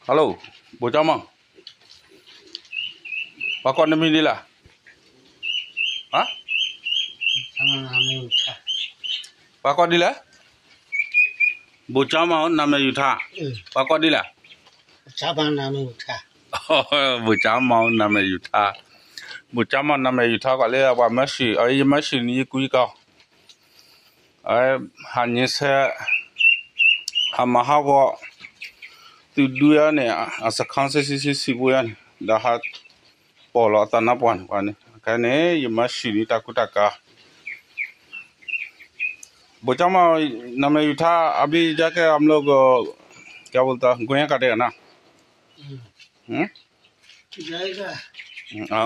Hello, ဘိၣ်ကၠီမီၢ်, ပှၤကိးနမံၤဒ်လဲၣ်, ဟါ, ပှၤကိးဒ်လဲၣ်, ဘိၣ်ကၠီမီၢ် နာမည်ယူထား, ပှၤကိးဒ်လဲၣ်, ဘိၣ်ကၠီမီၢ် နာမည်ယူထား, ဘိၣ်ကၠီမီၢ် နာမည်ယူထား ကွၢ်လၢပှၤမၢဆှံ, အယမၢဆှံန့ၣ် ယကွံကီၢ် ဟးညါဆဲး, ဟးမၤဟးဂီၤ, သုးဒုယါန့ၣ် အစခါဆံဆံဆံဆံဖိယါန့ၣ် ဒီးဟးပိာ်လီၤအသးနါပှၢ်န့ၣ် ပှၤန့ၣ် ခဲန့ၣ် ယမၢဆှံန့ၣ် တၢ်ကူတၢ်ကၤ, ဘိၣ်ကၠီမီၢ် နာမည်ယူထား, अभी जाके हम लोग क्या बोलता, गोया काटेगा ना. हम्म?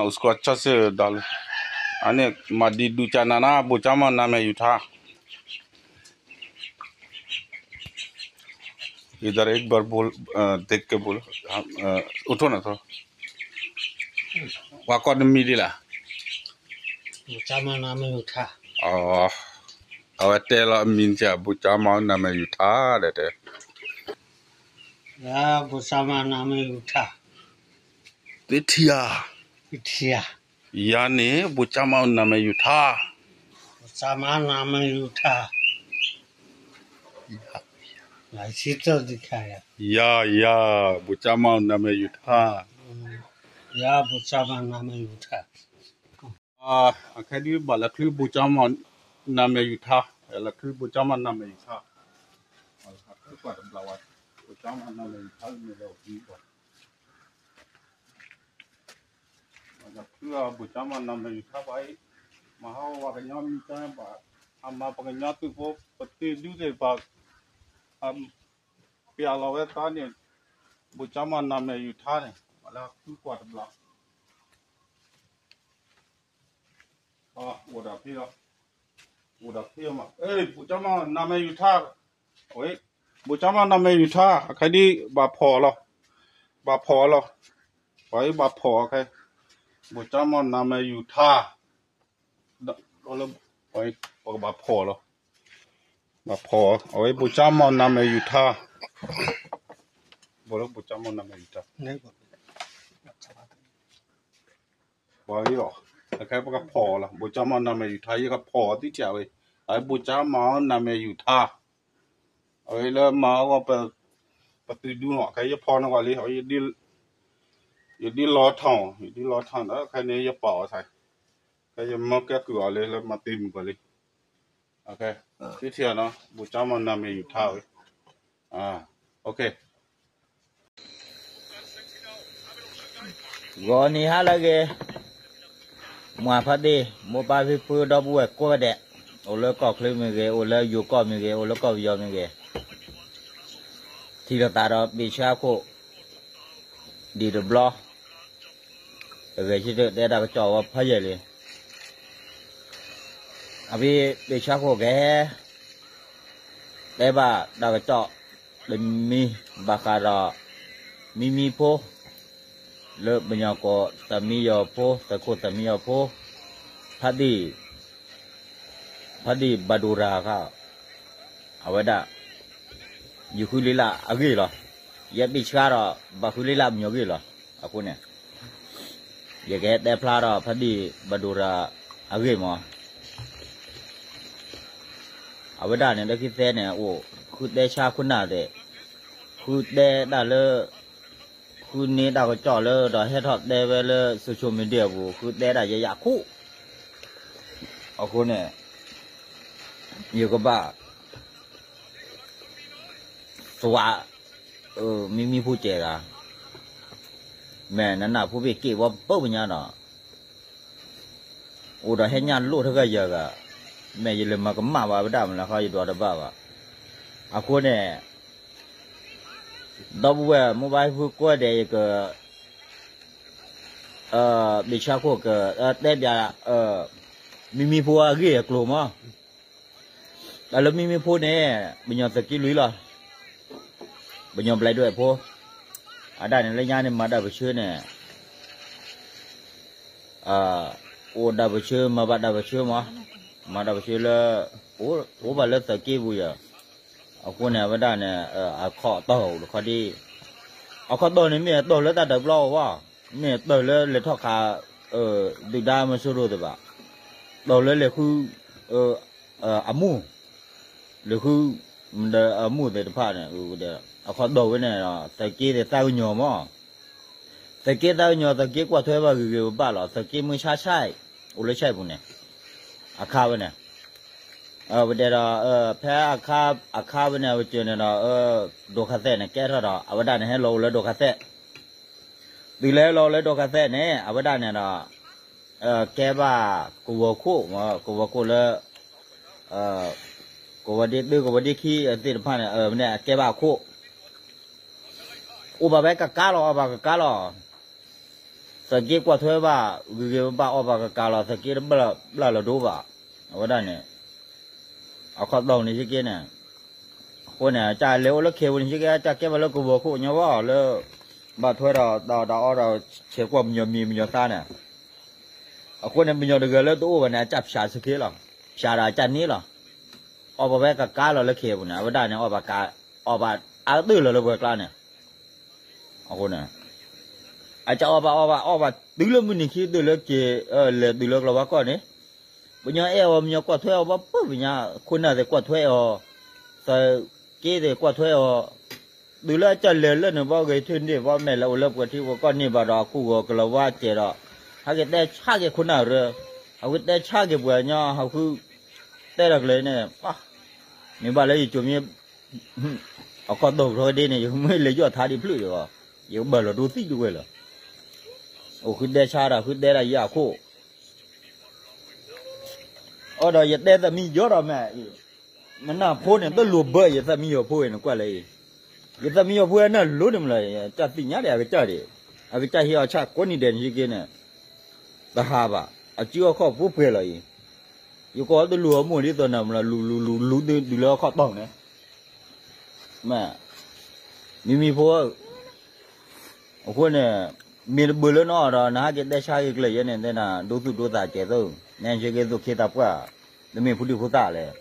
उसको अच्छा से डालो. အန့ၣ် မၤဒံးဒူၣ်ကၢ်နၤနၤ ဘိၣ်ကၠီမီၢ် နာမည်ယူထား. इधर एक बार बोल, अ, देख के बोलो. हाँ, अ, उठो ना थोड़ा. ပှၤကိးနမံၤဒ်လဲၣ်, ဘိၣ်ကၠီမီၢ် နာမည်ယူထား, အဝဲတဲလီၤအမံၤန့ၣ် ဘိၣ်ကၠီမီၢ် နာမည်ယူထား ဒီးတဲ ဘိၣ်ကၠီမီၢ် နာမည်ယူထား, သ့ထံဧါ, သ့ထံဧါ, ယၤန့ၣ် ဘိၣ်ကၠီမီၢ် နာမည်ယူထား, ဘိၣ်ကၠီမီၢ် နာမည်ယူထား, ယၤ, ယၤ, ဘိၣ်ကၠီမီၢ် နာမည်ယူထား, ယၤ ဘိၣ်ကၠီမီၢ် နာမည်ယူထား. အခဲဒုးဘၣ်လဲၤချုးဘိၣ်ကၠီမီၢ် နာမည်ယူထား, လဲၤချုးဘိၣ်ကၠီမီၢ် နာမည်ယူထား, ဘိၣ်ကၠီမီၢ် နာမည်ယူထား, မ့ၢ်လဲၤအီၤ, ဘိၣ်ကၠီမီၢ် နာမည်ယူထား ပှၤအံၤ, မၤဟးဂီၤပှၤကညီမံၤကၠီဘၣ်, အမၤပှၤကညီသုးဖိ ပသုးဒုသ့ၣ်တဖၣ်, ပျဲလီၤဝဲသးန့ၣ်, ဘိၣ်ကၠီမီၢ် နာမည်ယူထား န့ၣ် ပှၤလၢအဃုကွၢ်တဘျီ အိၣ်ဒီးဖံလီၤ, အိၣ်ဒီးဖံမး, ဘိၣ်ကၠီမီၢ် နာမည်ယူထား, ဝဲ, ဘိၣ်ကၠီမီၢ် နာမည်ယူထား, အခဲဒုးဘၣ်ဖီၣ်လီၤ, ဘၣ်ဖီၣ်လီၤ, ပှၤအံၤဘၣ်ဖီၣ်အခဲ, ဘိၣ်ကၠီမီၢ် နာမည်ယူထား, ပကဘၣ်ဖီၣ်လီၤ, ဘၣ်ဖီၣ်, အဝဲ ဘိၣ်ကၠီမီၢ် နာမည်ယူထား, ဘိၣ်ကၠီမီၢ် နာမည်ယူထား ပှၤအံၤလီၤ, အခဲပကဖီၣ်လီၤ, ဘိၣ်ကၠီမီၢ် နာမည်ယူထား, ယကဖီၣ်သံထံၣ်ဝဲ, အဝဲ ဘိၣ်ကၠီမီၢ် နာမည်ယူထား, အဝဲလၢမၤအဂီၢ် ပသုးဒူနီၤ, အခဲယဖီၣ်န့ၢ်ကွၢ်လံ, အဝဲ ယဒ်လီထီၣ်, ယဒ်လီထီၣ်ဒီး ခဲန့ၣ် ယပာ်အီၤသး, ခဲယမၢကဲကုၢ်အီၤလံ လၢမၤသံမုာ်ကွၢ်လံ, သံထံၣ်နီၤ, ဘိၣ်ကၠီမီၢ် နာမည်ယူထားဝဲ, အ ဂီၤနံၤဟါလၢအဂ့ၤ, မုၢ်ဖးဒ့ၣ် မိၢ်ပၢ်ဖံဖု ဒီပုၢ်ဝဲၢ်ကိးဂၤဒဲး, အိၣ်လၢကီၢ်ချၢမ့ၢ်ဂ့ၤ, အိၣ်လၢယိၤကီၢ်မ့ၢ်ဂ့ၤ, အိၣ်လၢကီၢ်ပယီၤမ့ၢ်ဂ့ၤ, ထံၣ်လိာ်သးဒီးဘ့ၣ်ဆှါခိၣ် ဒံၣ်တဘျီ, တဂဲၤဆၢထၢၣ်တဲတၢ်ကစီၣ်ဝဲဖးယံာ်လံ, အဖဲဘ့ၣ်ဆှါခိၣ်ကဟဲ တဲဘၣ်တၢ်ကစီၣ်တမံၤ ဘၣ်ဃးဒီး မံမံဖိ လၢပညီၣ်ကိး သးမံယီၤဖိ, သုးခိၣ်သးမံယီၤဖိ, ဖးဒံၣ်, ဖးဒံၣ်ဘၣ်ဒိရၤခါ, အဝဲဒၣ် ယဃုလ့လၢအဂ့ၢ်လီၤ. ယဲဘ့ၣ်ဆှါဒီး ဘၣ်ဃုလ့လၢအမံၤအဂ့ၢ်လီၤ. အဃိန့ၣ် ယကဟဲတဲဖျါဒီး ဖးဒံၣ်ဘၣ်ဒိရၤအဂ့ၢ်မး. အဝဲဒၣ်န့ၣ် လၢခံသဲန့ၣ် အိၣ်ဃုတဲဆါခိၣ်နၢ်သ့ၣ်, ဃုတဲတၢ်လၢ ဃုန့ၢ်တၢ်ကစီၣ်လၢ ဒီးဟဲထီၣ်တဲဝဲလၢ social media ပူၤ ဃုတဲတၢ်ယဲယၤခိၣ်. အဃိန့ၣ် ယကဘၣ် စွး မံမံဖိစဲးဂၤ, မ့ၢ်နနၢ်ဖိဘ့ၣ်က့ၣ်ဝဲပၢပညါဒီး အိၣ်ဒီးဟဲညၣ်လိၣ်ထီၣ်ဂၤယၤဂၤ, မ့ၢ်ယလဲၤမၤကမၣ်ဘၣ်ဝဲဒၣ်မနုၤဃီ ယဒွးတဘၣ်ဘၣ်. အဃိန့ၣ် ဒီပုၢ်ဝဲၢ်မိၢ်ပၢ်ဖံဖုကိးဂၤဒဲး ယက ဘ့ၣ်ဆှါခိၣ်က တဲဘၣ် မံမံဖိအဂ့ၢ်အကျိၤမး. တၢ်လၢမံမံဖိန့ၣ် ပညီသုးက့လွံၢ်လီၤ. ပညီဘျဲးဒွဲၣ်ဖိ, အဒၣ်န့ၣ်လၢညါန့ၣ် မၤတၢ်ပၢဆှၢန့ၣ် အိၣ်တၢ်ပၢဆှၢ မၤဘၣ်တၢ်ပၢဆှၢမး, မၤတၢ်ပၢဆှၢလၢ အိၣ်ဘၣ်လၢသုးက့ပူၤယၤ. အဃိန့ၣ် အဝဲဒၣ်န့ၣ် အခီၣ်တီၢ်အိၣ်တခီဒ် အခီၣ်တီၢ်န့ၣ်မ့ၢ်တီၢ်လၢတၢ်တဘျီအီၤဘၣ်, မ့ၢ်တီၢ်လၢလဲၤထီၣ်ခး ဒုၣ်ဒါမၢစိရိၤသ့ၣ်ဘၣ်, တီၢ်လၢလဲၤဃု အမူၢ်, လဲၤဃု မ့ၢ်ဒီးအမူၢ်သ့ၣ်တဖၣ်န့ၣ်, အခီၣ်တီၢ်ဝဲန့ၣ်ဒီး သုးက့သ့ၣ်သးကညီၤမး, သုးက့သးကညီၤ သုးက့ကွၢ်ထွဲဘၣ်ဂ့ၤဂ့ၤဘၣ်ဘၣ်လီၤ, သုးက့မုၢ်ဆါဆါ, အိၣ်လၢဆဲးပူၤန့ၣ်, အခါဝဲန့ၣ် ဝဲတဲဒီး ဖဲအခါဝဲန့ၣ် အဝဲစၢၤန့ၣ်ဒီး ဒိၣ်ခါသဲးန့ၣ်ကဲထီၣ်ဒီး အဝဲဒၣ်န့ၣ်ဟဲလီၤအိၣ်လၢဒိၣ်ခါသဲး, တုၤလၢဟဲလီၤအိၣ်လၢဒိၣ်ခါသဲးန့ၣ် အဝဲဒၣ်န့ၣ်ဒီး ကဲဘၣ်ကဝီၤခိၣ်, ကဝီၤခိၣ်လၢ ကဝီၤဒ့တၢ ကဝီၤဒ့ခံသ့ၣ်တဖၣ်န့ၣ် အကဲဘၣ်အခိၣ်, အိၣ်ဘၣ်ဝဲကကါလီၤ, အီၣ်ဘၣ်ကကါလီၤ, သုးက့ကွၢ်ထွဲဘၣ် ဂ့ၤဂ့ၤဘၣ်ဘၣ် အီၣ်ဘၣ်ကကါလီၤ, သုးက့တဘျၣ်လီၤဒိဘၣ်, အဝဲဒၣ်န့ၣ် အခီၣ်တီၢ်န့ၣ်ဟံးက့န့ၣ်, အဃိန့ၣ် အကလဲၤအိၣ်လၢခဲပူၤန့ၣ်ဟံးက့ အကဲဘၣ်လၢကဝီၤခိၣ်ညီဘၣ်လၢ ဘၣ်ထွဲဒီးတၢ်အီၣ်တၢ်အီဒီး ဆဲးကွၢ်ပညီမံၤပညီသါန့ၣ်, အဃိန့ၣ် ပညီတဂၤလၢတအိၣ်ဘၣ်န့ၣ် အကဖျးစ့ၢ်ကီးလီၤ, ဖျးဒီးအကန့ၢ်လီၤ, အီၣ်ဘၣ်ဝဲကကါလီၤလၢခဲပူၤန့ၣ် အဝဲဒၣ်န့ၣ် အီၣ်ဘၣ်ကါ, အီၣ်ဘၣ်အါကတၢၢ်လီၤလၢပှဲၤကျါန့ၣ်, အဃိန့ၣ် အကအီၣ်ဘၣ်အီၣ်ဘၣ်အီၣ်ဘၣ်တုၤလၢမုၢ်နံၤခံကတၢၢ်လၢက့ၤ, လဲၤတုၤလၢကလီၤဝါကီၢ်န့ၣ်, ပညီအဲၣ်အီၤ ပညီကွၢ်ထွဲအီၤ ဘၣ်ပၢၢ်ပညါ, ခိၣ်နၢ်သ့ၣ်ကွၢ်ထွဲအီၤ, သုးက့သ့ၣ်ကွၢ်ထွဲအီၤ, တုၤလၢအကလဲၤလၢန့ၣ် ဘၣ်ဂ့ၤထၢၣ်န့ၣ် ဘၣ်မဲာ်လၢအိၣ်လၢပှဲၤထံပှဲၤကီၢ်န့ၣ်ဘၣ်ဒီး အခိၣ်ဂီၤကလီၤဝါစဲးဒီး, ဟဲက့ၤတဲဆါက့ၤခိၣ်နၢ်ရၢ, ဟဲက့ၤတဲဆါက့ၤပှၤညီ ဟးဃု တဲတၢ်ကျဲၤန့ၣ်, မ့ၢ်ဘၣ်လၢယကိမ့ၢ် အခီၣ်တီၢ်ကထီၣ်ဒ့န့ၣ် ယကမ့ၢ်လဲၤယီၢ်ထါဒံးဖျၢၣ်ဒီး, ယကဘၣ်လီၤဒိသံတဝဲလီၤ, အိၣ်ဃုတဲဆါဒီး ဃုတဲဒၣ်ယၤအခိၣ်, အဒီးယတဲသးမံယီၤဒီးမ့ၢ်, မနၢ်ဖိန့ၣ် တလိၣ်ဘၢယသးမံယီၤဖိအံၤ နကွၢ်လၢအံၤ, ယသးမံယီၤဖိအနၢ်လိၤန့ၣ်မလီၤ, တၢ်သ့ၣ်ညါဒံးအကစၢ်ဒံး, အကစၢ်ဟ့ၣ်အီၤဆၣ်ကိးနံၤဒဲးန့ၣ်ဟံးက့န့ၣ်, တဟးဘၣ်, အစုအခီၣ်ဖိပှဲၤလီၤအံၤ, ယကိးတလိၣ်အမိၢ်လံသိးနၤမလီၤ လူၤလူၤလူၤလူၤဒုးလၢအခီၣ်တီၢ်န့ၣ်, မ့မံဖိ အဃိန့ၣ်, မ့ၢ်တဘၣ်လၢနအီၣ်ဒီး နဟဲက့ၤတဲဆါက့ၤကျဲၤယဲန့ၣ် တဲနၤ ဒိသူၣ်ဒိသးကဲၤသၢ, နဲဟံးက့ၤသိၣ်ခ့သးပှၢ်, တမ့ၢ်ဖိဒံဖိသၣ်လဲၣ်,